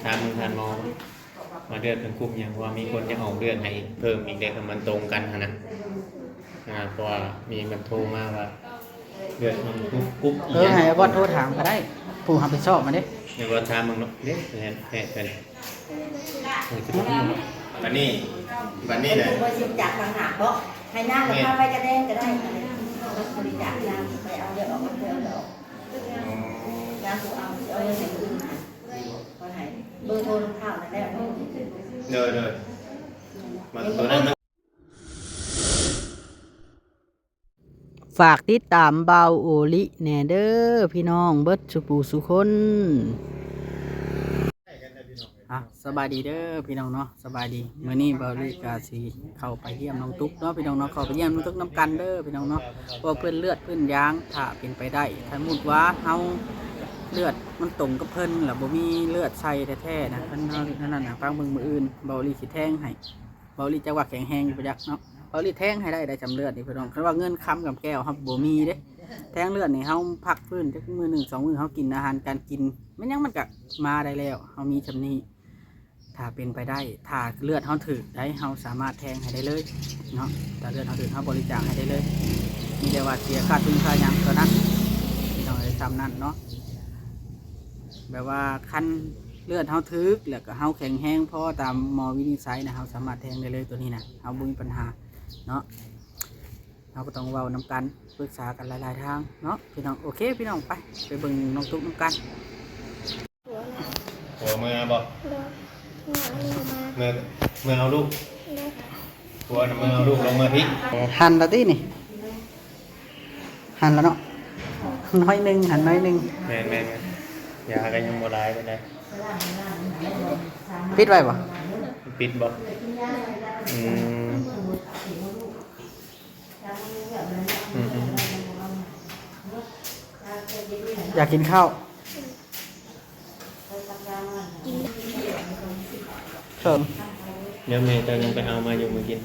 ຖາມທ່ານໝໍວ່າເລືອດເພິ່ນກຸ່ມຫຍັງ ເພາະວ່າມີຄົນຈະອອກເລືອດໃຫ້ເພີ່ມອີກເດ້ ຄັນມັນຕົງກັນຫັ້ນນະ. ອ່າ ເພາະວ່າມີມັນໂທມາວ່າເລືອດມັນກຸບໆ ເອີ ອີຫຍັງ ໃຫ້ອາວອດໂທຖາມກໍໄດ້ ຜູ້ຮັບຜິດຊອບມາເດ້. ໃຫ້ອາວອດຖາມເບິ່ງເນາະ ເດ້ ແພດເພິ່ນ. ບັດນີ້ ບັດນີ້ແຫຼະ ບໍ່ຊິຈັກຕ່າງຫາກບໍ? ໃຫ້ນາງພາໄປກະແດງກໍໄດ້ ບໍລິຈາກນາງໄປເອົາເລືອດອອກ ມາເພື່ອເອົາເລືອດອອກ. ອໍ ນາງຜູ້ເອົາ ຊິເອົາເງິນໃຫ້ມື້ອື່ນຫັ້ນ ເພິ່ນໃຫ້ເບີໂທນຳເຂົານັ້ນແຫຼະ. ໂດຍໆ ມາໂຕນັ້ນ. ຝາກຕິດຕາມບ່າວໂອລິແດ່ເດີພີ່ນ້ອງເບິດສູ່ຜູ້ສູ່ຄົນ. ອ່ະ ສະບາຍດີເດີພີ່ນ້ອງເນາະ ສະບາຍດີ. ມື້ນີ້ບ່າວໂອລິກະຊິເຂົ້າໄປຢ້ຽມນ້ອງຕຸກເນາະພີ່ນ້ອງເນາະ ເຂົ້າໄປຢ້ຽມນ້ອງຕຸກນຳກັນເດີພີ່ນ້ອງເນາະ. ເພາະວ່າເພິ່ນເລືອດເພິ່ນຢາງ ຖ້າເປັນໄປໄດ້ ສົມມຸດວ່າເຮົາເລືອດມັນຕົງກັບເພິ່ນ ແລ້ວບໍ່ມີເລືອດໃສ່ແທ້ໆນະ ຄັນເຮົານັ້ນນະ ຟັງເບິ່ງມື້ອື່ນ ບ່າວໂອລິຊິແທງໃຫ້. ເບົາລີຈັກວ່າແຂງແຮງຢູ່ບໍ່ຈັກເນາະ. ເບົາລີແທງໃຫ້ໄດ້ ໄດ້ຈຳເລືອດນີ້ພີ່ນ້ອງ. ຄັນວ່າເງິນຄຳກັບແກ້ວເຮົາບໍ່ມີເດ້ ແທງເລືອດນີ້ເຮົາພັກຟື້ນຈັກມື້ໜຶ່ງສອງມື້ ເຮົາກິນອາຫານການກິນ ແມ່ນຫຍັງມັນກະມາໄດ້ແລ້ວ ເຮົາມີຊ່ຳນີ້. ຖ້າເປັນໄປໄດ້ ຖ້າເລືອດເຮົາຖືກໄດ໋ ເຮົາສາມາດແທງໃຫ້ໄດ້ເລີຍເນາະ. ຖ້າເລືອດເຮົາຖືກ ເຮົາບໍລິຈາກໃຫ້ໄດ້ເລີຍ ມີແຕ່ວ່າເສຍຄ່າທຶນຄ່າຫຍັງເທົ່ານັ້ນ ພີ່ນ້ອງເອີຍ ຊ່ຳນັ້ນເນາະ. ແບບວ່າຄັນເລືອດເຮົາຖືກ ແລ້ວກໍເຮົາແຂງແຮງພໍຕາມໝໍວິນິດໄສນະ ເຮົາສາມາດແທງໄດ້ເລີຍ ໂຕນີ້ນະ ເຮົາບໍ່ມີບັນຫາເນາະ. ເຮົາກໍຕ້ອງເວົ້ານຳກັນ ປຶກສາກັນຫຼາຍໆທາງເນາະພີ່ນ້ອງ. ໂອເຄພີ່ນ້ອງ ໄປ ໄປເບິ່ງນ້ອງຕຸກນຳກັນ. ຜົວເມືອບໍ່? ໂດຍ ເມືອ ເມືອເອົາລູກ. ໂດຍ ຜົວນະເມືອເອົາລູກລົງມາພີ້. ເອີ ຫັນລະຕິນີ້? ຫັນລະເນາະ ໜ້ອຍໜຶ່ງ ຫັນໜ້ອຍໜຶ່ງ. ແມ່ນໆໆ ຢາກໍຍັງບໍ່ຫຼາຍປານໃດ. ປິດໄວ້ບໍ່? ປິດບໍ່? ອືມ ອືມໆ ຢາກກິນເຂົ້າ. ເຊີນ ດຽວແມ່ເຈົ້າຍັງໄປເອົາມາຢູ່ມື້ກິນ.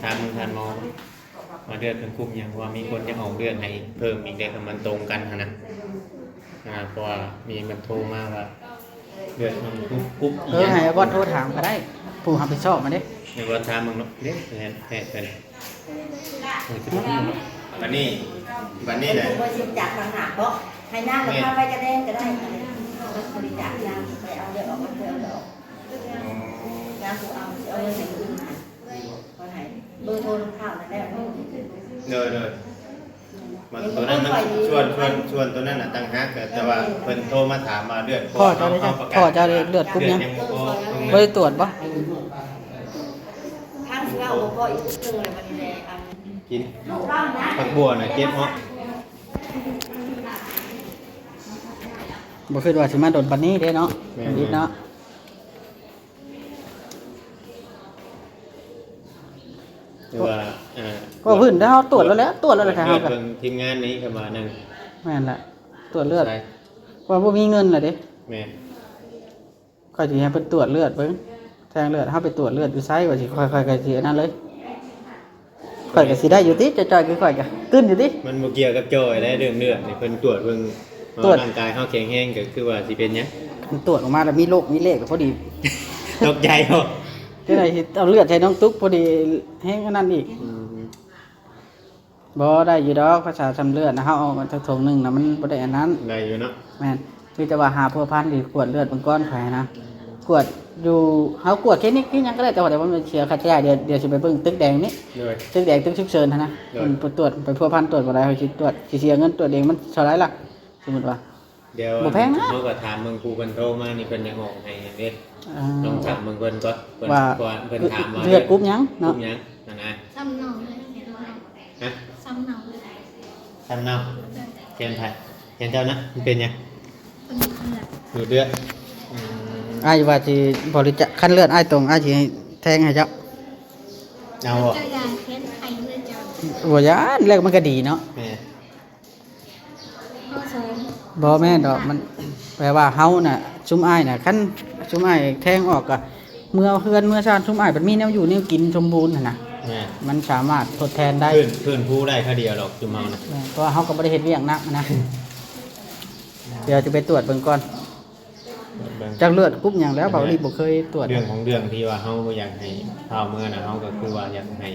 ຖາມທ່ານໝໍວ່າເລືອດເພິ່ນກຸ່ມຫຍັງ ເພາະວ່າມີຄົນຈະອອກເລືອດໃຫ້ເພີ່ມອີກເດ້ ຄັນມັນຕົງກັນຫັ້ນນະ. ອ່າ ເພາະວ່າມີມັນໂທມາວ່າເລືອດມັນກຸບໆ ອີຫຍັງ. ເອີ ໃຫ້ອາວອດໂທຖາມກໍໄດ້ ຜູ້ຮັບຜິດຊອບມາເດ້. ໃຫ້ອາວອດຖາມເບິ່ງເນາະ ເດ້ ແພດ ແພດເພິ່ນ. ບັດນີ້ ບັດນີ້ແຫຼະ ບໍ່ຊິຈັກຕ່າງຫາກບໍ? ໃຫ້ນາງພາໄປກະແດງກໍໄດ້ ບໍລິຈາກນາງໄປເອົາເລືອດອອກ ມາເພື່ອເອົາເລືອດອອກ. ອໍ ນາງຜູ້ເອົາ ຊິເອົາເງິນໃຫ້ມື້ອື່ນຫັ້ນ ເພິ່ນໃຫ້ເບີໂທນຳເຂົານັ້ນແຫຼະ. ໂດຍໆ ມັນ ໂຕນັ້ນມັນ ສ່ວນ ສ່ວນ ສ່ວນໂຕນັ້ນນະຕ່າງຫາກ ແຕ່ວ່າເພິ່ນໂທມາຖາມວ່າເລືອດ ພໍ່ເຈົ້າໄດ້ ພໍ່ເຈົ້າໄດ້ເລືອດກຸ່ມຫຍັງ? ບໍ່ໄດ້ຕວດບໍ? ທາງຊິເວົ້າບໍ່ພໍອີກເລື່ອງແລ້ວບັດນີ້ແຫຼະ. ອັນ ກິນຜັກບົວນະເຈັບເນາະ. ບໍ່ຄິດວ່າຊິມາດົນປານນີ້ເດ້ເນາະ. ແມ່ນໆ ເນາະ ຄືວ່າ ອ່າ ເວົ້າພື້ນເຮົາຕວດແລ້ວແຫຼະ ຕວດແລ້ວແຫຼະ ຖ້າເຮົາກໍ ເບິ່ງທີມງານນີ້ກໍວ່ານັ້ນ. ແມ່ນລະ ຕວດເລືອດ ວ່າບໍ່ມີເງິນລະເດ້. ແມ່ນ ຂ້ອຍຊິໃຫ້ເພິ່ນຕວດເລືອດເບິ່ງ ແທງເລືອດ ເຮົາໄປຕວດເລືອດຢູ່ໃສ ວ່າຊິ ຂ້ອຍ ຂ້ອຍກໍຊິອັນນັ້ນເລີຍ. ຂ້ອຍກໍຊິໄດ້ຢູ່ຕິ ຈ່ອຍໆ ຄືຂ້ອຍກໍຕື່ນຢູ່ຕິ. ມັນບໍ່ກ່ຽວກັບຈ່ອຍແຫຼະ ເລື່ອງເລືອດນີ້ ເພິ່ນຕວດເບິ່ງ ຕວດ ວ່າຮ່າງກາຍເຮົາແຂງແຮງ ກໍຄືວ່າຊິເປັນຫຍັງ. ຄັນຕວດອອກມາແລ້ວມີໂລກມີເລກ ກໍພໍດີ ຕົກໃຈບໍ? ຈັ່ງໃດຊິເອົາເລືອດໃສ່ນ້ອງຕຸກ ພໍດີແຮງອັນນັ້ນອີກ. ອືມ ບໍ່ ໄດ້ຢູ່ດອກ ພາສາຊ່ຳເລືອດນະ ເຮົາເອົາມາຈັກຖົງໜຶ່ງນະ ມັນບໍ່ໄດ້ອັນນັ້ນ. ໄດ້ຢູ່ເນາະ. ແມ່ນ ມີແຕ່ວ່າຫາພົວພັນທີ່ກວດເລືອດເບິ່ງກ່ອນ ຂ້ອຍນະ ກວດຢູ່ ເຮົາກວດຄລີນິກຄືຫຍັງກໍໄດ້ ແຕ່ວ່າດຽວມັນເສຍຄ່າໃຊ້ຈ່າຍ. ດຽວ ດຽວຊິໄປເບິ່ງຕຶກແດງນີ້. ໂດຍ ຕຶກແດງ ຕຶກສຸກເສີນຫັ້ນນະ. ໂດຍ ເພິ່ນໄປຕວດ ໄປພົວພັນຕວດບໍ່ໄດ້ ເຮົາຊິຕວດ ຊິເສຍເງິນຕວດເອງ ມັນເທົ່າໃດລະ? ສົມມຸດວ່າ ດຽວ ບໍ່ແພງນະ ເຮົາກໍຖາມເບິ່ງຜູ້ເພິ່ນໂທມານີ້ ເພິ່ນຢາກອອກໃຫ້ເດ້. ອ່າ ລອງຖາມເບິ່ງເພິ່ນກ່ອນ ເພິ່ນ ວ່າ ເພິ່ນຖາມວ່າເລືອດ ເລືອດກຸ່ມຫຍັງເນາະ ກຸ່ມຫຍັງຫັ້ນນະ. ຊ້ຳເນົ່າເລີຍ ຮະ? ຊ້ຳເນົ່າເລີຍ ຊ້ຳເນົ່າ. ແຂນໃຜ? ແຂນເຈົ້ານະ ມັນເປັນຫຍັງ? ເປັນເລືອດ ດູດເລືອດ. ອືມ ອ້າຍວ່າຊິບໍລິຈາກ ຄັນເລືອດອ້າຍຕົງ ອ້າຍຊິໃຫ້ແທງໃຫ້ເຈົ້າ. ເອົາບໍ່? ເຈົ້າຢ້ານແຂນໄຂ້ເລີຍເຈົ້າ. ບໍ່ຢ້ານ ແລ້ວມັນກໍດີເນາະ. ແມ່ນ ບໍ່ແມ່ນດອກ ມັນແປວ່າເຮົານະ ຊຸມອ້າຍນະ ຄັນຊຸມອ້າຍແທງອອກກະເມືອເຮືອນເມືອຊານ ຊຸມອ້າຍບັດມີແນວຢູ່ແນວກິນສົມບູນຫັ້ນນະ. ແມ່ນ ມັນສາມາດທົດແທນໄດ້ ຟື້ນ ຟື້ນຟູໄດ້ຄາວດຽວດອກຈຸມເຮົານະ ແມ່ນ ເພາະວ່າເຮົາກໍບໍ່ໄດ້ເຮັດວຽກໜັກນະ. ດຽວຈະໄປຕວດເບິ່ງກ່ອນ ເບິ່ງ ຈັກເລືອດກຸ່ມຫຍັງແລ້ວ ເພາະວ່າ ເບົາລີບໍ່ເຄີຍຕວດ ເລື່ອງຂອງເລື່ອງທີ່ວ່າເຮົາບໍ່ຢາກໃຫ້ພາວເມືອນະ ເຮົາກໍຄືວ່າຢາກໃຫ້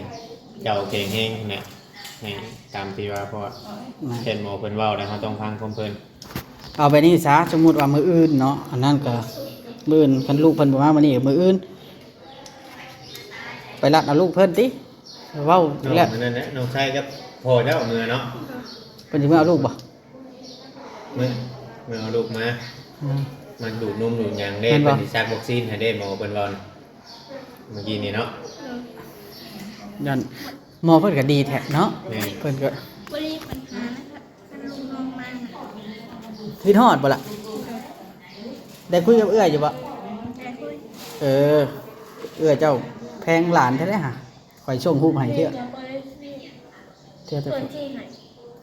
ເຈົ້າແຂງແຮງຫັ້ນແຫຼະ ໃຫ້ຕາມທີ່ວ່າ ເພາະວ່າ ແມ່ນ ແພດໝໍເພິ່ນເວົ້າແລ້ວ ເຮົາຕ້ອງຟັງຄວາມເພິ່ນ. ເອົາແບບນີ້ຊະ ສົມມຸດວ່າມື້ອື່ນເນາະ ອັນນັ້ນກໍມື້ອື່ນ ຄັນລູກເພິ່ນບໍ່ມາມື້ນີ້ ມື້ອື່ນໄປລັດເອົາລູກເພິ່ນຕິ ເວົ້າແລ້ວ ນ້ອງອັນນັ້ນແຫຼະ ນ້ອງຊາຍກັບພໍ່ເຈົ້າເມືອເນາະ ເພິ່ນຊິເມືອເອົາລູກບໍ່? ເມືອ ເມືອເອົາລູກມາ ອືມ ມັກດູດນົມດູດຫຍັງເດ້ ແມ່ນບໍ່? ເພິ່ນຊິສັກວັກຊີນໃຫ້ເດ້ ໝໍເພິ່ນເວົ້ານະ ເມື່ອກີ້ນີ້ເນາະ ຢ້ານ ໝໍເພິ່ນກໍດີແທ້ເນາະ ແມ່ນ ເພິ່ນກໍບໍ່ໄດ້ມີບັນຫານະ ຄັນລູກນ້ອງມານະ. ຄິດຮອດບໍ່ລະ? ເອີ ໄດ້ຄຸຍກັບເອື້ອຍຢູ່ບໍ່? ໄດ້ຄຸຍ. ເອີ ເອື້ອຍເຈົ້າແພງຫຼານແທ້ເດ້ຫາ ຂ້ອຍສົ່ງຮູບໃຫ້ເທື່ອ ເທື່ອແຕ່ເພິ່ນຊື້ໃຫ້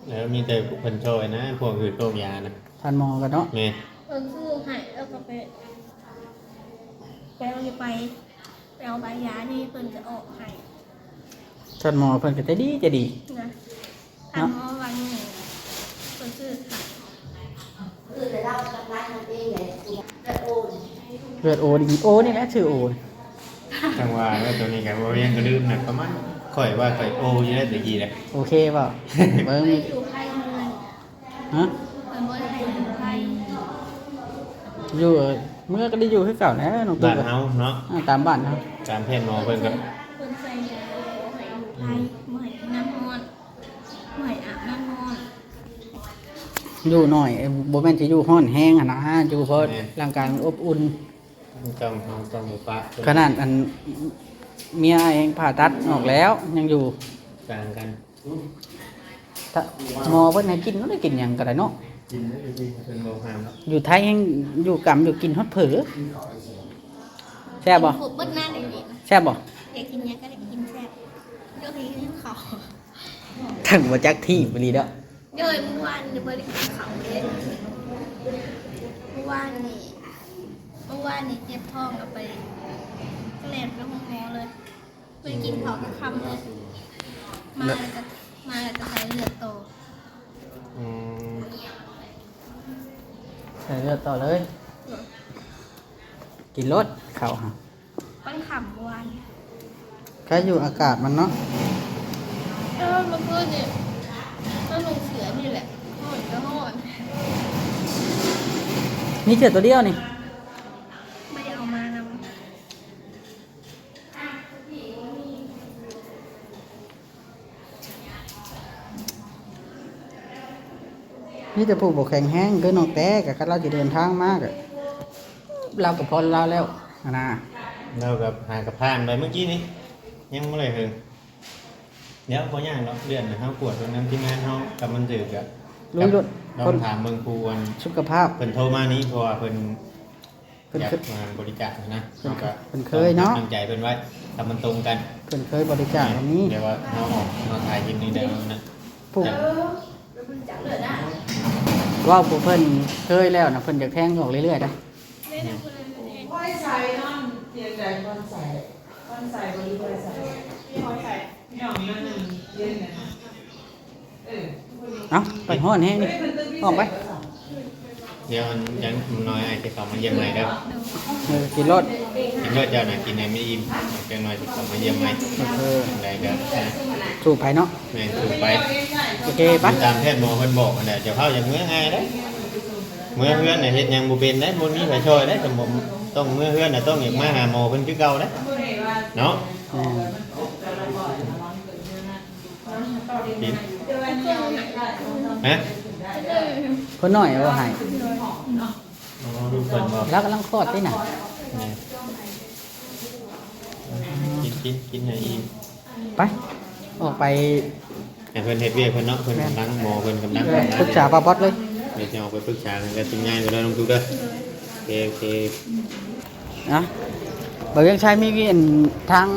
ເອີ ມີແຕ່ເພິ່ນຊ່ອຍນະ ພວກຄືໂຕກຢານະ ທ່ານໝໍກໍເນາະ ແມ່ນ ເພິ່ນຊື້ໃຫ້ ແລ້ວກໍໄປ ແລ້ວກໍໄປ ໄປເອົາໃບຢານີ້ເພິ່ນຈະອອກໃຫ້ ທ່ານໝໍເພິ່ນກໍໃຈດີໃຈດີນະ ທ່ານໝໍວ່າຫຍັງເພິ່ນຊື້ໃຫ້ ເລືອດໂອນີ້ ໂອນີ້ແຫຼະຊື່ໂອ ຈັ່ງວ່າແລ້ວ ໂຕນີ້ກໍບໍ່ຮຽນກໍລືມນະ ປະມານ ຂ້ອຍວ່າຂ້ອຍໂອຢູ່ແລ້ວແຕ່ກີ້ແຫຼະ ໂອເຄບໍ່? ເບິ່ງ ຢູ່ໄທເມືອງ ຮະ? ເພິ່ນບໍ່ໄດ້ໃຫ້ຢູ່ໄທ ຢູ່ ເອີ ເມືອກໍໄດ້ຢູ່ຄືເກົ່າແຫຼະ ນ້ອງຕຸກ ບ້ານເຮົາເນາະ ອາ ຕາມບ້ານເຮົາ ຕາມແພດໝໍເພິ່ນກໍ ເພິ່ນໃສ່ຢາບໍ່ໃຫ້ຢູ່ໄທ ອືມ ບໍ່ໃຫ້ກິນນ້ຳຮ້ອນ ບໍ່ໃຫ້ອາບນ້ຳຮ້ອນ ຢູ່ໜ້ອຍ ບໍ່ແມ່ນຊິຢູ່ຮ້ອນແຮງຫັ້ນນະ ຢູ່ພໍ ແມ່ນ ຮ່າງກາຍມັນອົບອຸ່ນ ຕ້ອງ ເຮົາຕ້ອງບໍ່ປະເພິ່ນ ຂະໜາດອັນ ເມຍເອງຜ່າຕັດອອກແລ້ວ ຍັງຢູ່ ຕ່າງກັນ ຖ້າໝໍເພິ່ນໃຫ້ກິນ ກໍໄດ້ກິນຫຍັງກໍໄດ້ເນາະ ກິນໄດ້ຢູ່ດີ ເພິ່ນບໍ່ຫ້າມເນາະ ຢູ່ໄທແຮ່ງຢູ່ກຳຢູ່ກິນຮອດເຜີ ແຊບບໍ່? ກິນຄົບເບິດນັ້ນເລີຍ ແຊບບໍ່? ຢາກກິນຫຍັງກໍໄດ້ກິນ ແຊບ ຢາກກິນເຂົ້າ ທັງບໍ່ຈັກທີ່ອີ່ຫຼີເນາະ ໂດຍ ມື້ວານນີ້ບໍ່ໄດ້ກິນເຂົ້າເລີຍ ມື້ວານນີ້ ມື້ວານນີ້ເຈັບທ້ອງ ກໍໄປ ແລ່ນໄປໂຮງໝໍເລີຍ ບໍ່ໄດ້ກິນເຂົ້າຈັກຄຳເລີຍ ມາແລ້ວກໍ ມາແລ້ວກໍໃສ່ເລືອດຕໍ່ ອືມ ໃສ່ເລືອດຕໍ່ເລີຍ ໂດຍ ກິນໂລດເຂົ້າຫະ ມັນຄ່ຳເມື່ອວານ ໃຄຢູ່ອາກາດມັນເນາະ ເອີ ເມື່ອຄືນນີ້ ກໍນຸ່ງເສື້ອນີ້ແຫຼະ ຮ້ອນກໍຮ້ອນ ມີເສື້ອຕົວດຽວນີ້ ບໍ່ໄດ້ເອົາມານຳ. ມີແຕ່ຜູ້ບໍ່ແຂງແຮງ ຄືນ້ອງແຕ້ ກໍຄັນລາວຊິເດີນທາງມາ ກໍລາວກໍພໍລາວແລ້ວຫັ້ນນະ ລາວກໍຫາກໍຜ່ານໄປເມື່ອກີ້ນີ້ ຍັງບໍ່ໄດ້ເຖິງ ດຽວບໍ່ຍາກດອກ ເດືອນເຮົາກວດເບິ່ງນຳທີມງານເຮົາ ຄັນມັນຖືກກໍ ລຸຍໂລດ ລອງຖາມເບິ່ງຜູ້ອັນສຸຂະພາບ ເພິ່ນໂທມານີ້ ເພາະວ່າເພິ່ນ ເພິ່ນ ຢາກ ເຄີຍ ມາບໍລິຈາກນະ ເພິ່ນ ເຮົາກໍ ເພິ່ນເຄີຍເນາະ ຕ້ອງໃຫ້ກຳລັງໃຈເພິ່ນໄວ້ ຖ້າມັນຕົງກັນ ເພິ່ນເຄີຍບໍລິຈາກ ແມ່ນ ກໍມີ ແຕ່ວ່າເຮົາອອກ ເຮົາຖ່າຍຄລິບນີ້ໄດ້ແລ້ວນະ ຜູ້ ເວົ້າຜູ້ເພິ່ນເຄີຍແລ້ວນະ ເພິ່ນຢາກແທງອອກເລື້ອຍໆນະ ໄປໃສເນາະ ເຮັດໃດ ຄອນໃສ ຄອນໃສບໍ່ ຫຼື ໄປໃສ ເອົາ ໄປຮ້ອນແຮງນີ້ ອອກໄປ ດຽວອັນ ຢ່າງໜ້ອຍອ້າຍຊິເຂົ້າມາຢ້ຽມໃໝ່ເດີ ເອີ ກິນໂລດ ກິນໂລດເຈົ້ານະ ກິນໃຫ້ມັນອີ່ມ ຈັກໜ້ອຍຊິເຂົ້າມາຢ້ຽມໃໝ່ ເອີ ຈັ່ງໃດກໍ ສູ້ໄປເນາະ ແມ່ນ ສູ້ໄປ ໂອເຄ ໄປ ຕາມແພດໝໍເພິ່ນບອກຫັ້ນແຫຼະ ຢ່າຟ້າວ ຢ່າເມືອງ່າຍເດ້ ເມືອເຮືອນນະ ເຮັດຫຍັງບໍ່ເປັນເດ້ ບໍ່ມີໃຜຊ່ອຍເດ້ ຕ້ອງ ຕ້ອງເມືອເຮືອນນະ ຕ້ອງຢາກມາຫາໝໍເພິ່ນຄືເກົ່າເດ້ ເນາະ ອືມ ກິນ ຮະ ຄົນນ້ອຍບໍ່ໃຫ້ ອໍ ລູກເພິ່ນບໍ່ ລາວກຳລັງຄອດເດ້ນະ ນີ້ ກິນ ກິນ ກິນໃຫ້ອີ່ມ ໄປ ອອກໄປ ໃຫ້ເພິ່ນເຮັດວຽກເພິ່ນເນາະ ເພິ່ນກຳລັງ ໝໍເພິ່ນກຳລັງ ເອີ ປຶກສາປ້າປັອດເລີຍ ດຽວຈະອອກໄປປຶກສາກັນກັບທີມງານກ່ອນເດີ ນ້ອງຕຸກເດີ ໂອເຄ ໂອເຄ ນະ ບ່າວວຽງໄຊ ມີອັນ ທາງ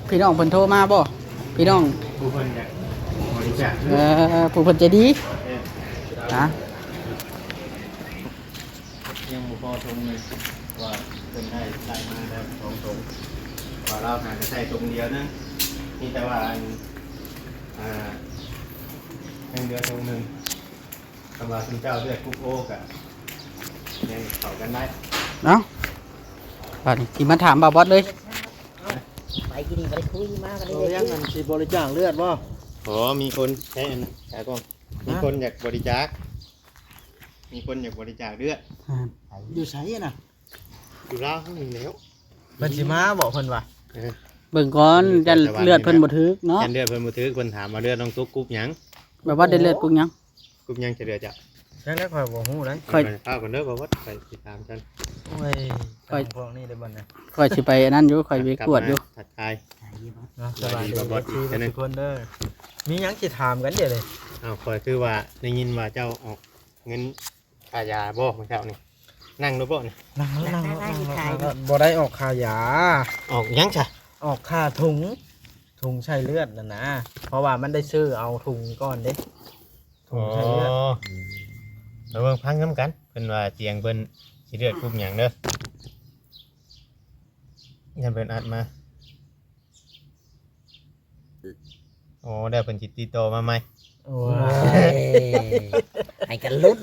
ພີ່ນ້ອງເພິ່ນໂທມາບໍ່ ພີ່ນ້ອງ ຜູ້ເພິ່ນຢາກບໍລິຈາກ ເອີ ຜູ້ເພິ່ນໃຈດີ ເອີ ນະ ຍັງບໍ່ພໍຖົງໜຶ່ງ ວ່າເພິ່ນໄດ້ ໄດ້ມາແລ້ວສອງຖົງ ວ່າລາວຫາກະໃຊ້ຖົງດຽວໜຶ່ງ ມີແຕ່ວ່າອັນ ອ່າ ຍັງເຫຼືອຖົງໜຶ່ງ ຄຳວ່າຊຸມເຈົ້າເລືອກກຸ່ມໂອກະຍັງເຂົ້າກັນໄດ້. ເອົ້າ ບາດນີ້ຊິມາຖາມບ່າວບອດເລີຍ. ໄປທີ່ນີ້ບໍ່ໄດ້ຄຸຍ ມາກໍໄດ້ ເອີ ຍັງອັນຊິບໍລິຈາກເລືອດບໍ່? ອໍ ມີຄົນໃຊ້ອັນນັ້ນ ຕາກ້ອງ ມີຄົນຢາກບໍລິຈາກ ມີຄົນຢາກບໍລິຈາກເລືອດ. ອ່າ ຢູ່ໃສນະ? ຢູ່ລາວເຮົານີ້ແຫຼ້ວ. ເພິ່ນຊິມາບໍ ເພິ່ນວ່າ? ເອີ ເບິ່ງກ່ອນ ຢ້ານເລືອດເພິ່ນບໍ່ຖືກເນາະ ຢ້ານເລືອດເພິ່ນບໍ່ຖືກ. ເພິ່ນຖາມວ່າເລືອດນ້ອງຕຸກກຸ່ມຫຍັງ? ແບບວ່າໄດ້ເລືອດກຸ່ມຫຍັງ? ກຸ່ມຫຍັງຈະເລືອດຈະ? ຈັ່ງໃດຂ້ອຍບໍ່ຮູ້ເດ້. ຂ້ອຍ ພາເພິ່ນເດີ ບໍ່ວ່າໄປຕິດຕາມກັນ. ໂອ້ຍ ຂ້ອຍ ພວກນີ້ເດ້ບັດນີ້ ຂ້ອຍຊິໄປອັນນັ້ນຢູ່ ຂ້ອຍໄປກວດຢູ່. ທັກທາຍ ເນາະ ສະບາຍດີ ສະບາຍດີ ເອັຟຊີ ທຸກຄົນເດີ. ມີຫຍັງຊິຖາມກັນດຽວນີ້? ອ້າວ ຂ້ອຍຄືວ່າໄດ້ຍິນວ່າເຈົ້າອອກເງິນຄ່າຢາບໍ່ມື້ເຊົ້ານີ້? ນັ່ງໂລດບໍ່ນີ້? ນັ່ງໂລດ ນັ່ງໂລດ ນັ່ງໂລດ. ບໍ່ໄດ້ອອກຄ່າຢາ. ອອກຫຍັງຊະ? ອອກຄ່າຖົງ ຖົງໃສ່ເລືອດຫັ້ນນະ ເພາະວ່າມັນໄດ້ຊື້ເອົາຖົງກ່ອນເດ້ ຖົງໃສ່ເລືອດ. ອໍ ມາເບິ່ງຟັງນຳກັນ ເພິ່ນວ່າສຽງເພິ່ນຊິເລືອດກຸ່ມຫຍັງເດີ ຢ້ານເພິ່ນອັດມາ. ອໍ ແລ້ວເພິ່ນຊິຕິດຕໍ່ມາໃໝ່. ໂອ້ຍ ໃຫ້ກັນລຸ້ນ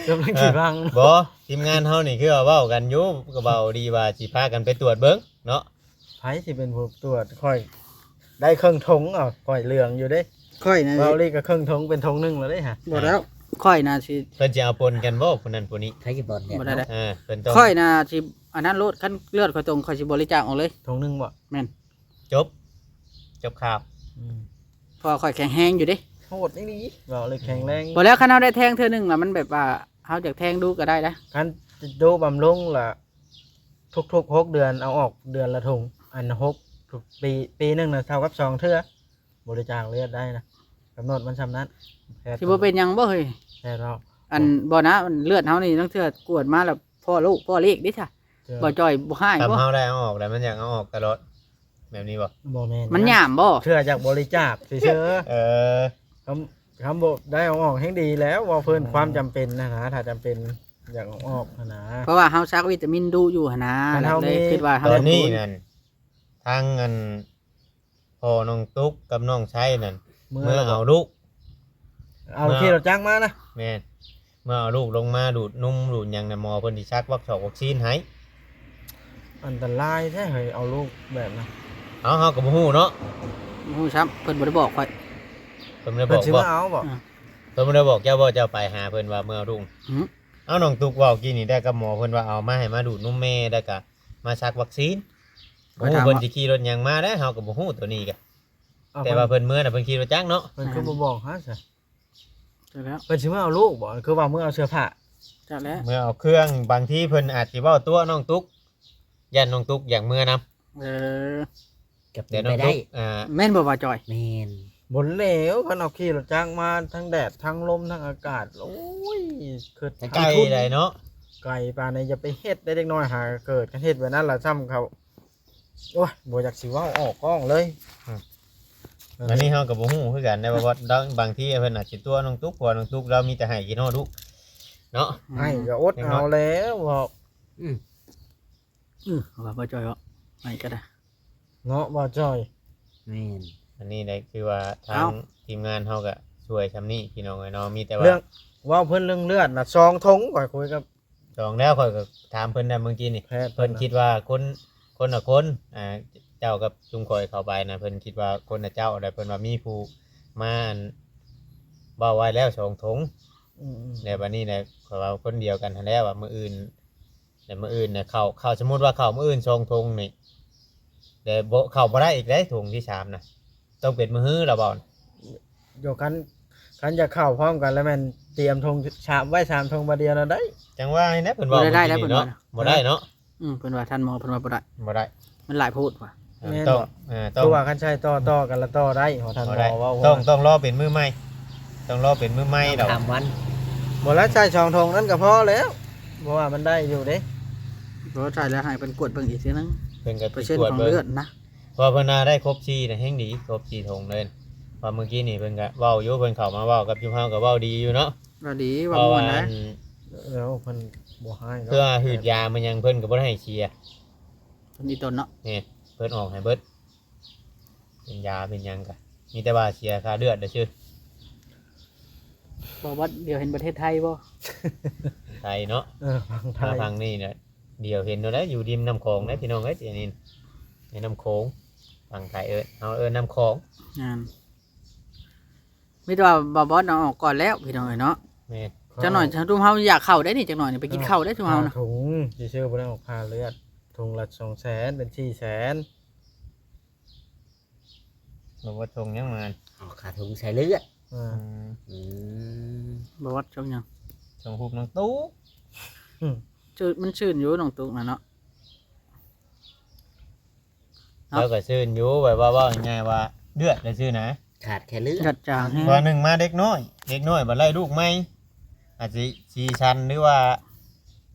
ກຳລັງຊິຟັງ. ບໍ່ ທີມງານເຮົານີ້ຄືວ່າເວົ້າກັນຢູ່ ກໍເວົ້າດີວ່າຊິພາກັນໄປກວດເບິ່ງເນາະ. ໃຜຊິເປັນຜູ້ກວດ? ຂ້ອຍໄດ້ເຄິ່ງຖົງ ເອົາ ຂ້ອຍເຫຼືອງຢູ່ເດ້. ຂ້ອຍນະ ເວົ້າລີກໍເຄິ່ງຖົງ ເປັນຖົງໜຶ່ງແລ້ວເດ້ຫະ. ບໍ່ແລ້ວ ຂ້ອຍນະຊິ ເພິ່ນຊິເອົາປົນກັນບໍ່ ຜູ້ນັ້ນຜູ້ນີ້? ໃຜຊິປົນກັນ? ບໍ່ໄດ້ ເນາະ ເອີ ເພິ່ນຕ້ອງ ຂ້ອຍນະຊິອັນນັ້ນໂລດ ຄັນເລືອດຂ້ອຍຕົງ ຂ້ອຍຊິບໍລິຈາກອອກເລີຍ ຖົງໜຶ່ງບໍ່? ແມ່ນ ຈົບ ຈົບຂ່າວ. ອືມ ເພາະວ່າຂ້ອຍແຂງແຮງຢູ່ເດ້. ໂຫດອີ່ຫຼີ ເວົ້າເລີຍແຂງແຮງ. ບໍ່ແລ້ວ ຄັນເຮົາໄດ້ແທງເທື່ອໜຶ່ງລະ ມັນແບບວ່າເຮົາຢາກແທງດູກໍໄດ້ນະ. ຄັນດູບຳລຸງລະ ທຸກໆຫົກເດືອນເອົາອອກເດືອນລະຖົງ ອັນຫົກ ທຸກປີ ປີໜຶ່ງນະເທົ່າກັບສອງເທື່ອ ບໍລິຈາກເລືອດໄດ້ນະ ກຳນົດມັນຊ່ຳນັ້ນ. ແພດ ຊິບໍ່ເປັນຫຍັງບໍ່ເຮີ້ຍ? ແພດເວົ້າ ອັນ ບໍ່ນະ ເລືອດເຮົານີ້ລາງເທື່ອກວດມາແລ້ວພໍ້ລູກພໍ້ເລກເດ້ຊະ. ເທື່ອ ບໍ່ຈ່ອຍບໍ່ຮ້າຍບໍ່? ເຮົາໄດ້ເອົາອອກແລ້ວ ມັນຢາກເອົາອອກຕະຫຼອດ ແບບນີ້ບໍ່? ບໍ່ແມ່ນ ມັນຫຍາມບໍ່? ເທື່ອຢາກບໍລິຈາກຊື່ໆ. ເອີ ຄຳ ຄຳບໍ່ໄດ້ເອົາອອກແຮ່ງດີແລ້ວ ເວົ້າເພິ່ນ ເອີ ຄວາມຈຳເປັນຫັ້ນນະ ຖ້າຈຳເປັນຢາກເອົາອອກຫັ້ນນະ. ເພາະວ່າເຮົາສັກວິຕາມິນດຸຢູ່ຫັ້ນນະ ຄັນເຮົາມີ ເລີຍຄິດວ່າເຮົາ ຕອນນີ້ນັ້ນ ທາງອັນ ພໍ່ນ້ອງຕຸກກັບນ້ອງໄຊນັ້ນ ເມືອ ເມືອເອົາລູກ ເອົາ ເມືອ ຂີ່ລົດຈັກມານະ. ແມ່ນ ເມືອເອົາລູກລົງມາດູດນົມດູດຫຍັງນະ ໝໍເພິ່ນຊິສັກວັກຊອກວັກຊີນໃຫ້. ອັນຕະລາຍແທ້ເຮີ້ຍ ເອົາລູກແບບນັ້ນ. ເອົາ ເຮົາກໍບໍ່ຮູ້ເນາະ ບໍ່ຮູ້ຊ້ຳ ເພິ່ນບໍ່ໄດ້ບອກຂ້ອຍ. ເພິ່ນບໍ່ໄດ້ບອກ ເພິ່ນຊິມາເອົາບໍ່? ອືມ ເພິ່ນບໍ່ໄດ້ບອກເຈົ້າບໍ່ ເຈົ້າໄປຫາເພິ່ນວ່າເມືອເອົາລູກ? ອືມ ເອົາ ນ້ອງຕຸກເວົ້າກີ້ນີ້ໄດ້ກັບໝໍ ເພິ່ນວ່າເອົາມາໃຫ້ມາດູດນົມແມ່ ແລ້ວກໍມາສັກວັກຊີນ. ໂອ້ ເພິ່ນຊິຂີ່ລົດຫຍັງມາເດ້ ເຮົາກໍບໍ່ຮູ້ໂຕນີ້ກະ. ແຕ່ວ່າເພິ່ນເມືອນະ ເພິ່ນຂີ່ລົດຈັກເນາະ. ເພິ່ນຄືບໍ່ບອກເຮົາຊະ? ຈັກແລ້ວ ເພິ່ນຊິເມືອເອົາລູກບໍ່? ຄືວ່າເມືອເອົາເສື້ອຜ້າ? ຈັກແລ້ວ ເມືອເອົາເຄື່ອງ. ບາງທີເພິ່ນອາດຊິເວົ້າຕົວະນ້ອງຕຸກ ຢ້ານນ້ອງຕຸກຢາກເມືອນຳ. ເອີ ກໍເປັນໄປໄດ້ ແຕ່ນ້ອງຕຸກ ອ່າ ແມ່ນບໍ່ ບ່າວຈ່ອຍ? ແມ່ນ. ບໍ່ແລ້ວ ຄັນເຮົາຂີ່ລົດຈັກມາ ທັງແດດ ທັງລົມ ທັງອາກາດ ໂອ້ຍ ຄືໄກໄດ໋ເນາະ. ໄກປານໃດ ຢ່າໄປເຮັດໄດ້ ເດັກນ້ອຍຫາເກີດ ຄັນເຮັດແບບນັ້ນລະ ຊ້ຳເຂົາ ໂອ້ຍ ບໍ່ຢາກຊິເວົ້າອອກກ້ອງເລີຍ. ອືມ ອັນນີ້ເຮົາກໍບໍ່ຮູ້ຄືກັນໄດ໋ ວ່າ ວ່າບາງທີເພິ່ນອາດຊິຕົວະນ້ອງຕຸກ ເພາະວ່ານ້ອງຕຸກລາວມີແຕ່ໄຫ້ກິນຮອດລູກເນາະ. ອືມ ໄຫ້ກໍອົດເອົາແລ້ວ ເວົ້າ ອືມ ອື ວ່າບໍ່ຈ່ອຍເນາະ ໃຫ້ກໍໄດ້ເນາະ ບໍ່ຈ່ອຍ. ແມ່ນ ອັນນີ້ໄດ້ຄືວ່າທາງ ເອົ້າ ທີມງານເຮົາກໍຊ່ວຍຊ່ຳນີ້ພີ່ນ້ອງເອີຍເນາະ. ມີແຕ່ວ່າເລື່ອງ ເວົ້າເພິ່ນເລື່ອງເລືອດນະ ສອງຖົງ ຂ້ອຍຄຸຍກັບ ສອງແລ້ວ ຂ້ອຍກໍຖາມເພິ່ນນະມື້ກີ້ນີ້ ແພດ ເພິ່ນຄິດວ່າຄົນ ຄົນລະຄົນ ອ່າ ເຈົ້າກັບຊຸມຂ້ອຍເຂົ້າໄປນະ ເພິ່ນຄິດວ່າຄົນລະເຈົ້າ ແລ້ວເພິ່ນວ່າມີຜູ້ມາ ອັນ ເວົ້າໄວ້ແລ້ວສອງຖົງ. ອືມໆ ແລ້ວບັດນີ້ນະ ຂ້ອຍເວົ້າຄົນດຽວກັນຫັ້ນແຫຼະ ວ່າມື້ອື່ນ ແລ້ວມື້ອື່ນນະ ເຂົ້າ ເຂົ້າ ສົມມຸດວ່າເຂົ້າມື້ອື່ນສອງຖົງນີ້ ແລ້ວບໍ່ ເຂົ້າບໍ່ໄດ້ອີກເດ້ ຖົງທີສາມນະ ຕ້ອງເປັນມື້ຮືລະເວົ້າ. ໂຍ ຄັນ ຄັນຢາກເຂົ້າພ້ອມກັນລະແມ່ນຕຽມຖົງສາມໄວ້ ສາມຖົງບາດດຽວນັ້ນໄດ້. ຈັ່ງວ່ານີ້ນະ ເພິ່ນເວົ້າ ບໍ່ໄດ້ ເມື່ອກີ້ນີ້ເນາະ ບໍ່ໄດ້ເນາະ. ອືມ ເພິ່ນວ່າທ່ານໝໍເພິ່ນວ່າບໍ່ໄດ້ ບໍ່ໄດ້ ມັນຫຼາຍໂພດວ່າ. ແມ່ນ ຕ້ອງ ບໍ່ ເອີ ຕ້ອງ ຄືວ່າຄັນໃສ່ຕໍ່ໆກັນລະຕໍ່ໄດ້ ເພາະທ່ານໝໍເວົ້າ ຕ້ອງ ຕ້ອງລໍເປັນມື້ໃໝ່ ຕ້ອງລໍເປັນມື້ໃໝ່ດອກ ສາມວັນ. ບໍ່ລະ ໃສ່ສອງຖົງນັ້ນກໍພໍແລ້ວ ເພາະວ່າມັນໄດ້ຢູ່ເດ້. ບໍ່ ໃສ່ແລ້ວໃຫ້ເພິ່ນກວດເບິ່ງອີກເທື່ອໜຶ່ງ ເພິ່ນກໍ ເປີເຊັນຂອງເລືອດນະ. ເພາະເພິ່ນວ່າໄດ້ຄົບສີ່ນະ ແຮ່ງດີ ຄົບສີ່ຖົງເລີຍ. ເພາະມື້ກີ້ນີ້ເພິ່ນກໍເວົ້າຢູ່ ເພິ່ນເຂົ້າມາເວົ້າກັບຊຸມເຮົາກໍເວົ້າດີຢູ່ເນາະ ເວົ້າດີ ເວົ້າມ່ວນນະ. ເອີ ເພິ່ນບໍ່ຮ້າຍດອກ ເພື່ອຫືດຢາມັນຫຍັງເພິ່ນກໍບໍ່ໄດ້ໃຫ້ເສຍ ເພິ່ນອີ່ຕົນເນາະ. ແມ່ນ ເພິ່ນອອກໃຫ້ເບິດ. ເປັນຢາເປັນຫຍັງກະ ມີແຕ່ວ່າເສຍຄ່າເລືອດຊື່. ບໍ່ ບໍ່ ດຽວເຫັນປະເທດໄທບໍ່? ໄທເນາະ ເອີ ຝັ່ງໄທ ມາຝັ່ງນີ້ນະ ດຽວເຫັນໂລດແຫຼະ ຢູ່ລິມນ້ຳຂອງເດ້ ພີ່ນ້ອງເອີຍ. ອັນນີ້ ໃນນ້ຳຂອງ ຝັ່ງໄທເອີ້ນ ເຮົາເອີ້ນນ້ຳຂອງ. ແມ່ນ. ມີແຕ່ວ່າບ່າວບອດເອົາອອກກ່ອນແລ້ວ ພີ່ນ້ອງເອີຍເນາະ. ແມ່ນ. ຈັກໜ້ອຍ ເຮົາ ຊຸມເຮົາຢາກເຂົ້າໄດ້ນີ້ ຈັກໜ້ອຍນີ້ໄປກິນເຂົ້າໄດ້ຊຸມເຮົານະ. ຄ່າຖົງຊື່ໆ ບໍ່ໄດ້ອອກຄ່າເລືອດ. ຖົງລະສອງແສນ ເປັນສີ່ແສນ. ບໍ່ວ່າຖົງຫຍັງມາ ອອກຄ່າຖົງໃສ່ເລືອດ. ອືມ ອືມ ອືມ ບໍ່ວ່າຖົງຫຍັງ ຖົງຮູບນ້ອງຕຸກ. ອືມ ຊື່ ມັນຊື່ນຢູ່ນ້ອງຕຸກນະເນາະ. ເນາະ ລາວກໍຊື່ນຢູ່ ແບບວ່າ ເວົ້າງ່າຍໆວ່າເລືອດລະຊື່ນະ ຂາດແຄ່ເລືອດ ເລືອດຈາງແຮງ. ວ່າໜຶ່ງມາເດັກນ້ອຍ ເດັກນ້ອຍບັດໄດ້ລູກໃໝ່ ອາດຊິສີສັນ ຫຼືວ່າ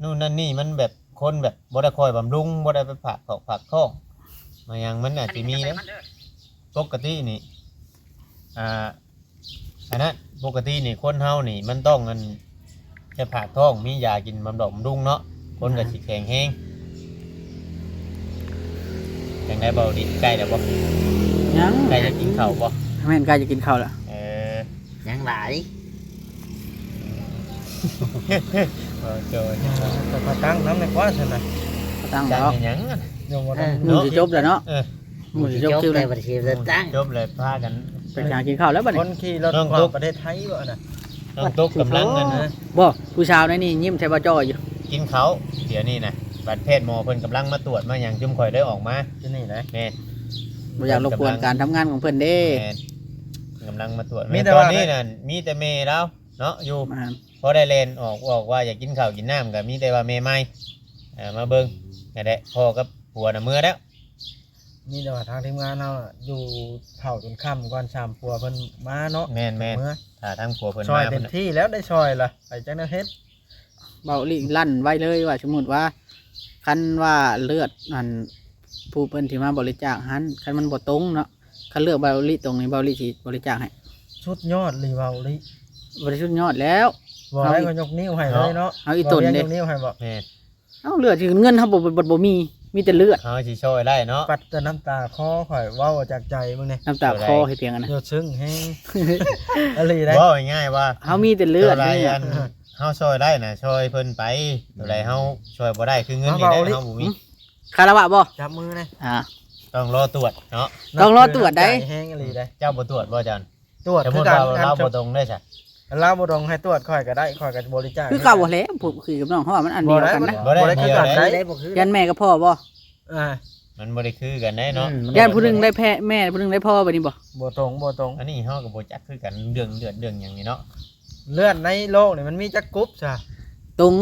ໂນ່ນນັ້ນນີ້ ມັນແບບ ຄົນແບບບໍ່ໄດ້ຄ່ອຍບຳລຸງ ບໍ່ໄດ້ໄປຝາກທ້ອງ ຝາກທ້ອງມາຫຍັງ ມັນອາດຈະມີເດ້. ປົກກະຕິນີ້ ອ່າ ອັນນັ້ນ ປົກກະຕິນີ້ ຄົນເຮົານີ້ມັນຕ້ອງ ອັນ ຈະຝາກທ້ອງ ມີຢາກິນບຳລຸງເນາະ ຄົນກໍຊິແຂງແຮງ. ຈັ່ງໃດເບົາດິ ໃກ້ແລ້ວບໍ່? ຍັງ ໃກ້ຈະກິນເຂົ້າບໍ່? ແມ່ນ ໃກ້ຈະກິນເຂົ້າແລ້ວ. ເອີ ຍັງຫຼາຍ ເອີ ໂດຍ ແຕ່ກໍຕັ້ງນຳໃນກວ່າຊັ້ນນະ ຕັ້ງດອກ ຫຍັງ ຍັງບໍ່ທັນ ເອີ ເນາະ ຊິຈົບແລ້ວເນາະ. ເອີ ໝູ່ຊິຈົບຄິວແລ້ວ ຈົບແລ້ວ ພາກັນໄປຫາກິນເຂົ້າແລ້ວບັດນີ້. ຄົນຂີ່ລົດຂ້າມປະເທດໄທບໍ່ນະ? ນ້ອງຕຸກກຳລັງ ອັນ ບໍ່ ຜູ້ສາວໃນນີ້ຍິ້ມໃສ່ບ່າວຈ້ອຍຢູ່ ກິນເຂົ້າດຽວນີ້ນະ. ບັດແພດໝໍເພິ່ນກຳລັງມາຕວດມາຫຍັງ ຈຸມຂ້ອຍເລີຍອອກມາຢູ່ນີ້ນະ. ແມ່ນ ບໍ່ຢາກລົບກວນການທຳງານຂອງເພິ່ນເດ້. ແມ່ນ ກຳລັງມາຕວດ. ມີແຕ່ວ່າ ຕອນນີ້ນັ້ນ ມີແຕ່ແມ່ລາວເນາະຢູ່ ພໍໄດ້ແລ່ນອອກ ອອກວ່າຢາກກິນເຂົ້າກິນນ້ຳ ກໍມີແຕ່ວ່າແມ່ໃໝ່ ເອີ ມາເບິ່ງ. ນັ້ນແຫຼະ ພໍ່ກັບຜົວນະເມືອແລ້ວ. ມີແຕ່ວ່າທາງທີມງານເຮົາຢູ່ເຖົ້າຈົນຄ່ຳກ່ອນ ສາມຜົວເພິ່ນມາເນາະ. ແມ່ນໆ ເມືອ ຖ້າທາງຜົວເພິ່ນມາ ຊ່ອຍເຕັມທີ່ແລ້ວ ໄດ້ຊ່ອຍລະ ໄປຈັກແນວເຮັດ. ເວົ້າອີ່ຫຼີ ລັນໄວ້ເລີຍວ່າ ສົມມຸດວ່າ ຄັນວ່າເລືອດ ອັນ ຜູ້ເພິ່ນທີ່ມາບໍລິຈາກຫັ້ນ ຄັນມັນບໍ່ຕົງເນາະ ຄັນເລືອກເບົາອີ່ຫຼີຕົງນີ້ ເບົາອີ່ຫຼີຊິບໍລິຈາກໃຫ້. ສຸດຍອດເລີຍເບົາອີ່ຫຼີ ບໍ່ໄດ້ສຸດຍອດແລ້ວ ບໍ່ໄດ້ ເຮົາ ກໍຍົກນິ້ວໃຫ້ເລີຍເນາະ. ເຮົາອີ່ຕົນເດ້ ຍົກນິ້ວໃຫ້ບໍ່? ແມ່ນ. ເອົາ ເລືອດ ເງິນເຮົາບໍ່ ບໍ່ ບໍ່ມີ ມີແຕ່ເລືອດ. ເຮົາຊິຊ່ອຍໄດ້ເນາະ. ປັດແຕ່ນ້ຳຕາຄໍ ຂ້ອຍເວົ້າຈາກໃຈເບິ່ງແດ່. ນ້ຳຕາຄໍເຮັດພຽງອັນນະ ເຈົ້າຊຶ້ງແຮງ ອີ່ຫຼີໄດ໋. ເວົ້າງ່າຍໆວ່າ ເຮົາມີແຕ່ເລືອດ ເທົ່າໃດອັນເຮົາຊ່ອຍໄດ້ນະ ຊ່ອຍເພິ່ນໄປ. ເທົ່າໃດເຮົາຊ່ອຍບໍ່ໄດ້ ຄືເງິນນີ້ເດ້ ເຮົາບໍ່ມີ. ຄາລະວະບໍ່? ຈັບມືແດ່. ອ່າ ຕ້ອງລໍຕວດເນາະ. ຕ້ອງລໍຕວດໄດ໋. ແຮງອີ່ຫຼີໄດ໋. ເຈົ້າບໍ່ຕວດບໍ່ ອາຈານ? ຕວດຄືກັນ. ລາວບໍ່ຕົງເດ້ຊະ ລາວບໍ່ຕົງໃຫ້ຕວດຂ້ອຍກໍໄດ້ ຂ້ອຍກໍບໍລິຈາກຄືເກົ່າຫັ້ນແຫຼະ. ຜູ້ພີ່ກັບນ້ອງເຮົາວ່າມັນອັນດຽວກັນນະ. ບໍ່ໄດ້ ບໍ່ໄດ້ຄືກັນໄດ໋. ຢ້ານແມ່ກັບພໍ່ບໍ່? ອ່າ ມັນບໍ່ໄດ້ຄືກັນໄດ໋ເນາະ. ອືມ ຢ້ານຜູ້ໜຶ່ງໄດ້ແພ້ແມ່ ຜູ້ໜຶ່ງໄດ້ພໍ່ ແບບນີ້ບໍ່? ບໍ່ຕົງ ບໍ່ຕົງ. ອັນນີ້ເຮົາກໍບໍ່ຈັກຄືກັນ ເລື່ອງເລືອດເລື່ອງຫຍັງນີ້ເນາະ. ເລືອດໃນໂລກນີ້ມັນມີຈັກກຸ່ມຊະ? ຕົງ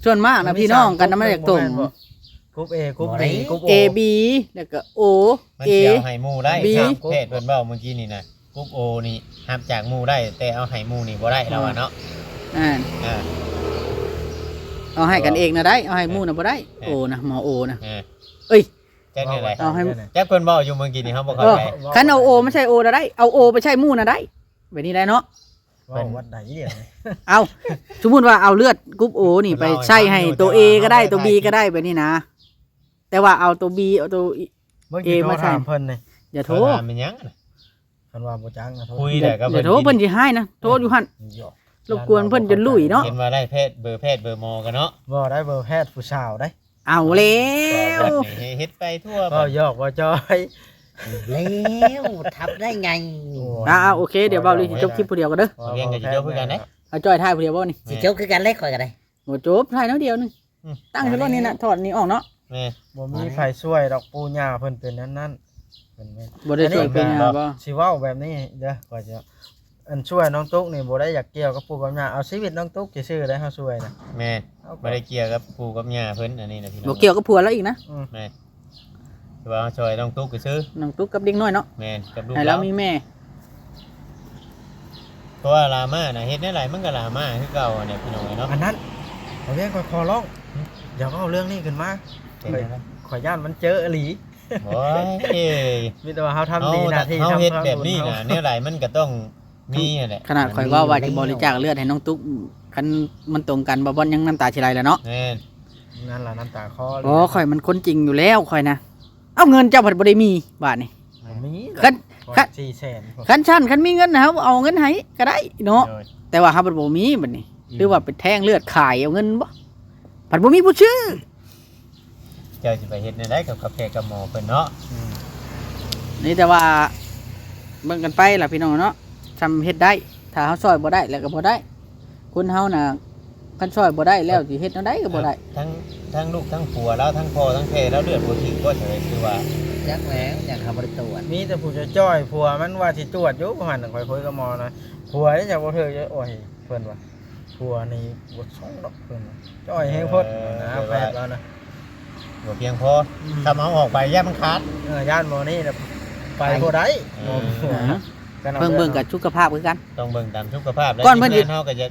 ສ່ວນມາກນະ ພີ່ນ້ອງກັນນະ ມັນຢາກຕົງ. ກຸ່ມ A ກຸ່ມ B ກຸ່ມ O A B ແລ້ວກໍ O ມັນ A ຊິເອົາໃຫ້ໝູ່ໄດ້ B ຕາມເພດເພິ່ນເວົ້າມື້ກີ້ນີ້ນະ. ກຸ່ມ O ນີ້ຮັບຈາກໝູ່ໄດ້ ແຕ່ເອົາໃຫ້ໝູ່ນີ້ບໍ່ໄດ້ ລາວວ່າເນາະ. ອ່າ ອ່າ ເອົາໃຫ້ກັນເອງນະໄດ້ ເອົາໃຫ້ໝູ່ນະບໍ່ໄດ້. ເອີ O ນະ ໝໍ O ນະ ເອີ ເອີຍ ຈັກແນວໃດ ເອົາໃຫ້ ຈັກເພິ່ນເວົ້າຢູ່ມື້ກີ້ນີ້ ເຮົາບໍ່ເຂົ້າໃຈ. ເອີ ຄັນເອົາ O ມາໃສ່ O ນະໄດ້ ເອົາ O ໄປໃສ່ໝູ່ນະໄດ້ ແບບນີ້ໄດ້ເນາະ. ເວົ້າວັດໃດດຽວນີ້? ເອົ້າ ສົມມຸດວ່າເອົາເລືອດກຸ່ມ O ນີ້ໄປໃສ່ໃຫ້ໂຕ A ກໍໄດ້ ໂຕ B ກໍໄດ້ ແບບນີ້ນະ. ແຕ່ວ່າເອົາໂຕ B ເອົາໂຕ A ມາໃສ່ ເບິ່ງ ຊິໂທຖາມເພິ່ນນີ້. ຢ່າໂທ ໂທຖາມແມ່ນຫຍັງນະ? ຄັນວ່າບໍ່ຈັກນະ ໂທ ຄຸຍແລ້ວກໍ ຢ່າໂທ ເພິ່ນຊິໃຫ້ນະ ໂທຢູ່ຫັ້ນ. ລົບກວນເພິ່ນຈົນລຸຍເນາະ. ເຫັນວ່າໄດ້ແພດ ເບີແພດເບີໝໍກັນເນາະ. ບໍ່ ໄດ້ເບີແພດຜູ້ສາວໄດ໋. ເອົາແລ້ວ ເຮັດໄປທົ່ວ ເວົ້າຫຍອກບໍ່ຈ່ອຍ. ແລ້ວ ທັບໄດ້ໄງ? ອ່າ ໂອເຄ ດຽວເບົາລີຊິຈົບຄລິບຜູ້ດຽວກ່ອນເດີ. ເອົາ ວຽງກໍຊິຈົບຄືກັນເດ້. ເອົາ ຈ່ອຍຖ່າຍຜູ້ດຽວບໍ່ນີ້? ຊິຈົບຄືກັນເລີຍ ຂ້ອຍກໍໄດ້. ບໍ່ຈົບ ຖ່າຍແນວດຽວໜຶ່ງ. ອືມ ຕັ້ງຢູ່ໂລດນີ້ນະ ຖອດນີ້ອອກເນາະ. ແມ່ນ ບໍ່ມີໃຜຊ່ວຍດອກ ປູ່ຍ່າເພິ່ນເປັນອັນນັ້ນ ເພິ່ນແມ່ນ ບໍ່ໄດ້ຊ່ວຍປູ່ຍ່າບໍ່? ຊິເວົ້າແບບນີ້ເດີ ຂ້ອຍຊິ ອັນຊ່ວຍນ້ອງຕຸກນີ້ ບໍ່ໄດ້ຢາກກ່ຽວກັບປູ່ກັບຍ່າ ເອົາຊີວິດນ້ອງຕຸກຊື່ໆໄດ໋ ເຮົາຊ່ວຍນະ. ແມ່ນ ບໍ່ໄດ້ກ່ຽວກັບປູ່ກັບຍ່າເພິ່ນ ອັນນີ້ນະພີ່ນ້ອງ ບໍ່ກ່ຽວກັບຜົວລາວອີກນະ. ອືມ ແມ່ນ ຄືວ່າເຮົາຊ່ອຍນ້ອງຕຸກຊື່ໆ ນ້ອງຕຸກກັບເດັກນ້ອຍເນາະ. ແມ່ນ ກັບລູກ ໃຫ້ລາວ ລາວມີແມ່. ເພາະວ່າລາມານະ ເຮັດແນວໃດມັນກໍລາມາຄືເກົ່າຫັ້ນແຫຼະ ພີ່ນ້ອງເອີຍເນາະ. ອັນນັ້ນ ເອົາວຽງ ຂ້ອຍຂໍຮ້ອງ ຫຶ ຢ່າເວົ້າເລື່ອງນີ້ຂຶ້ນມາ. ເປັນຫຍັງ? ຂ້ອຍ ຂ້ອຍຢ້ານມັນເຈີອີ່ຫຼີ. ໂອ້ຍ ມີແຕ່ວ່າເຮົາທຳດີໜ້າທີ່ ເຮົາເຮັດແບບນີ້ນະ ແນວໃດມັນກໍຕ້ອງມີຫັ້ນແຫຼະ. ຂະໜາດຂ້ອຍເວົ້າວ່າຈະບໍລິຈາກເລືອດໃຫ້ນ້ອງຕຸກ ຄັນມັນຕົງກັນ ບ່າວບອນຍັງນ້ຳຕາຊິໄຫຼແລ້ວເນາະ. ແມ່ນ ນັ້ນລະນ້ຳຕາຄໍ. ໂອ້ ຂ້ອຍມັນຄົນຈິງຢູ່ແລ້ວ ຂ້ອຍນະ. ເອົາ ເງິນເຈົ້າພັດບໍ່ໄດ້ມີ ບາດນີ້. ແມ່ນ ມີ ຄັນ ຄັນ ສີ່ແສນ ຄັນຊັ້ນ ຄັນມີເງິນ ເຮົາເອົາເງິນໃຫ້ກໍໄດ້ເນາະ ໂດຍ ແຕ່ວ່າເຮົາບັດບໍ່ມີບັດນີ້ ອືມ ຫຼືວ່າໄປແທງເລືອດຂາຍເອົາເງິນບໍ່ ບັດບໍ່ມີຜູ້ຊື້ ເຈົ້າຊິໄປເຮັດແນວໃດກັບ ກັບແພກັບໝໍເພິ່ນເນາະ ອືມ ນີ້ແຕ່ວ່າເບິ່ງກັນໄປລະພີ່ນ້ອງເນາະ ຊ່ຳເຮັດໄດ້ ຖ້າເຮົາຊ່ອຍບໍ່ໄດ້ແລ້ວກໍບໍ່ໄດ້ ຄົນເຮົານະ ຄັນຊ່ອຍບໍ່ໄດ້ແລ້ວຊິເຮັດແນວໃດກໍບໍ່ໄດ້ ທັງ ທັງລູກທັງຜົວລາວ ທັງພໍ່ທັງແມ່ລາວ ເລືອດບໍ່ຖືກບໍ່ ຄືວ່າ ຈັກແລ້ວ ຍັງເຂົາບໍ່ໄດ້ຕວດ ມີແຕ່ຜູ້ຈ່ອຍໆ ຜົວມັນວ່າຊິຕວດຢູ່ ປະມານນັ້ນ ຂ້ອຍຄຸຍກັບໝໍນະ ຜົວນີ້ຈະບໍ່ຖືກ ໂອ້ຍ ເພິ່ນວ່າ ຜົວນີ້ບໍ່ສົ່ງດອກ ເພິ່ນວ່າ ຈ່ອຍແຮງໂພດ ເອີ ນະ ແບບວ່າ ແພດລາວນະ ບໍ່ພຽງພໍ ອືມ ຖ້າເອົາອອກໄປຢ້ານມັນຂາດ ເອີ ຢ້ານໝໍນີ້ນະ ໄປ ໄປບໍ່ໄດ້ ເອີ ໝໍ ເອີ ເບິ່ງ ເບິ່ງກັບສຸຂະພາບຄືກັນ ຕ້ອງເບິ່ງຕາມສຸຂະພາບ ກ່ອນເພິ່ນຊິ ເຮົາກໍຈະ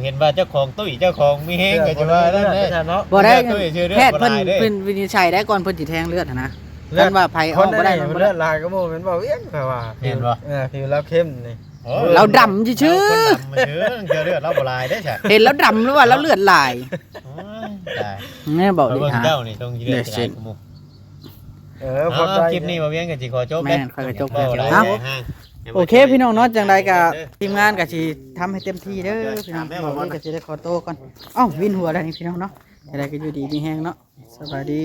ເຫັນວ່າເຈົ້າຂອງຕຸ້ຍ ເຈົ້າຂອງມີແຮງ ເອີ ກໍຈະວ່ານັ້ນແຫຼະ ບໍ່ໄດ້ ເລືອດຕຸ້ຍ ເລືອດ ແພດເພິ່ນ ບໍ່ຫຼາຍເດ້ ເພິ່ນວິນິດໄຊໄດ້ ກ່ອນເພິ່ນຊິແທງເລືອດຫັ້ນນະ ເລືອດ ຄັນວ່າໃຜອອກບໍ່ໄດ້ ຄົນໃດ ມັນບໍ່ໄດ້ ເລືອດຫຼາຍກວ່າໝູ່ ແມ່ນບໍ່ວຽງ ຂ້ອຍວ່າ ແມ່ນບໍ່ ເອີ ຜິວລາວເຂັ້ມນີ້ ໂອ້ຍ ລາວດຳຊື່ໆ ລາວຄົນດຳຊື່ໆ ເທື່ອເລືອດລາວບໍ່ຫຼາຍເດ້ຊະ ເຫັນລາວດຳຫຼືວ່າລາວເລືອດຫຼາຍ ໂອ້ຍ ຕາຍ ແມ່ນບໍ່ ເບິ່ງເຈົ້ານີ້ ຕ້ອງຊິເລືອດຫຼາຍກວ່າໝູ່ ເອີ ຂອບໃຈ ຄລິບນີ້ບໍ່ວຽງກໍຊິຂໍຈົບ ແມ່ນ ເດ້ ຂ້ອຍກໍຈົບ ເວົ້າຫຼາຍ ເອົ້າ ແຮງ ໂອເຄ ພີ່ນ້ອງເນາະ ຈັ່ງໃດກໍທີມງານກໍຊິທຳໃຫ້ເຕັມທີ່ເດີພີ່ນ້ອງ ເຮົາກໍຊິໄດ້ຂໍໂຕກ່ອນ ເອົ້າ ວິນຫົວແລ້ວນີ້ພີ່ນ້ອງເນາະ ຈັ່ງໃດກໍຢູ່ດີມີແຮງເນາະ ສະບາຍດີ.